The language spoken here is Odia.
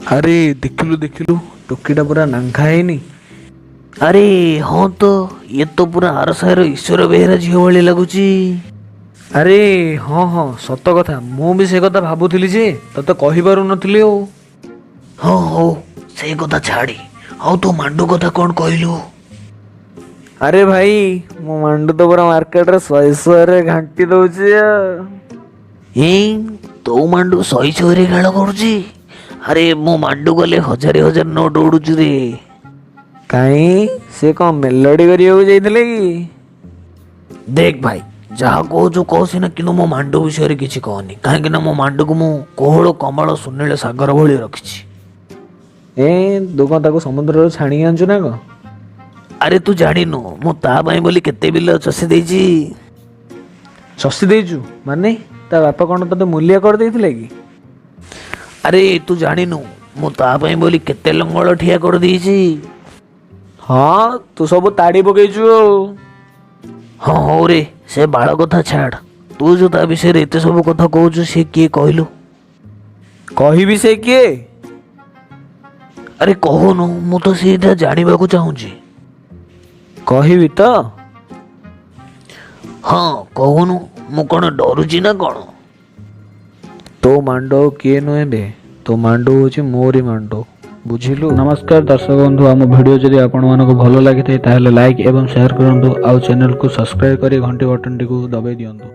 ଆରେ ଦେଖିଲୁ ଦେଖିଲୁ, ଟୋକିଟା ପୁରା ନାଙ୍ଖା ହେଇନି? ଆରେ ହଁ ତ, ଇଏ ତ ପୁରା ଆର ସାହିର ଈଶ୍ୱର ବେହେରା ଝିଅ ଭଳି ଲାଗୁଛି। ଆରେ ହଁ ହଁ, ସତ କଥା, ମୁଁ ବି ସେ କଥା ଭାବୁଥିଲି ଯେ ତତେ କହିପାରୁନଥିଲି ଆଉ। ହଁ ହଉ, ସେଇ କଥା ଛାଡ଼ି ଆଉ ତୋ ମାଣ୍ଡୁ କଥା କ'ଣ କହିଲୁ? ଆରେ ଭାଇ, ମୋ ମାଣ୍ଡୁ ତ ପୁରା ମାର୍କେଟରେ ଶହେ ଶହେରେ ଘାଣ୍ଟି ଦଉଛି ଆଉ। ଏଇ ତୋ ମାଣ୍ଡୁ ଶହେ ଶହେରେ ଖେଳ କରୁଛି? ଆରେ ମୋ ମାଣ୍ଡୁ ଗଲେ ହଜାରେ ହଜାର ନୋଟ ଉଡୁଛି ରେ। କାଇଁ, ସେ କ'ଣ ମେଲୋଡି କରିବାକୁ ଯାଇଥିଲେ କି? ଦେଖ ଭାଇ, ଯାହା କହୁଛୁ କହ ସିନା, କିନ୍ତୁ ମୋ ମାଣ୍ଡୁ ବିଷୟରେ କିଛି କହନି, କାହିଁକି ନା ମୋ ମାଣ୍ଡୁକୁ ମୁଁ କୋହଳ କମଳ ସୁନୀଳ ସାଗର ଭଳି ରଖିଛି। ଏ ତୁ କ'ଣ ତାକୁ ସମୁଦ୍ରରୁ ଛାଣିକି ଆଣିଛୁ ନା କ'ଣ? ଆରେ ତୁ ଜାଣିନୁ, ମୁଁ ତା ପାଇଁ ବୋଲି କେତେ ବିଲ ଚଷି ଦେଇଛି। ଚଷି ଦେଇଛୁ ମାନେ? ତା ବାପା କ'ଣ ତତେ ମୂଲିଆ କରିଦେଇଥିଲେ କି? ଆରେ ତୁ ଜାଣିନୁ, ମୁଁ ତା ପାଇଁ ବୋଲି କେତେ ଲଙ୍ଗଳ ଠିଆ କରିଦେଇଛି। ହଁ, ତୁ ସବୁ ତାଡ଼ି ପକେଇଛୁ ଆଉ। ହଁ ହଉ ରେ, ସେ ବାଳ କଥା ଛାଡ଼। ତୁ ଯୋଉ ତା ବିଷୟରେ ଏତେ ସବୁ କଥା କହୁଛୁ, ସେ କିଏ କହିଲୁ? କହିବି ସେ କିଏ? ଆରେ କହୁନୁ, ମୁଁ ତ ସେଇଟା ଜାଣିବାକୁ ଚାହୁଁଛି। କହିବି ତ? ହଁ କହୁନୁ, ମୁଁ କ'ଣ ଡରୁଛି ନା କ'ଣ? ତୋ ମାଣ୍ଡୁ ଆଉ କିଏ ନୁହେଁ ବେ, ତୋ ମାଣ୍ଡୁ ହେଉଛି ମୋରି ମାଣ୍ଡୁ, ବୁଝିଲୁ? ନମସ୍କାର ଦର୍ଶକ ବନ୍ଧୁ, ଆମ ଭିଡ଼ିଓ ଯଦି ଆପଣମାନଙ୍କୁ ଭଲ ଲାଗିଥାଏ ତାହେଲେ ଲାଇକ୍ ଏବଂ ସେୟାର କରନ୍ତୁ ଆଉ ଚ୍ୟାନେଲକୁ ସବସ୍କ୍ରାଇବ୍ କରି ଘଣ୍ଟି ବଟନଟିକୁ ଦବାଇ ଦିଅନ୍ତୁ।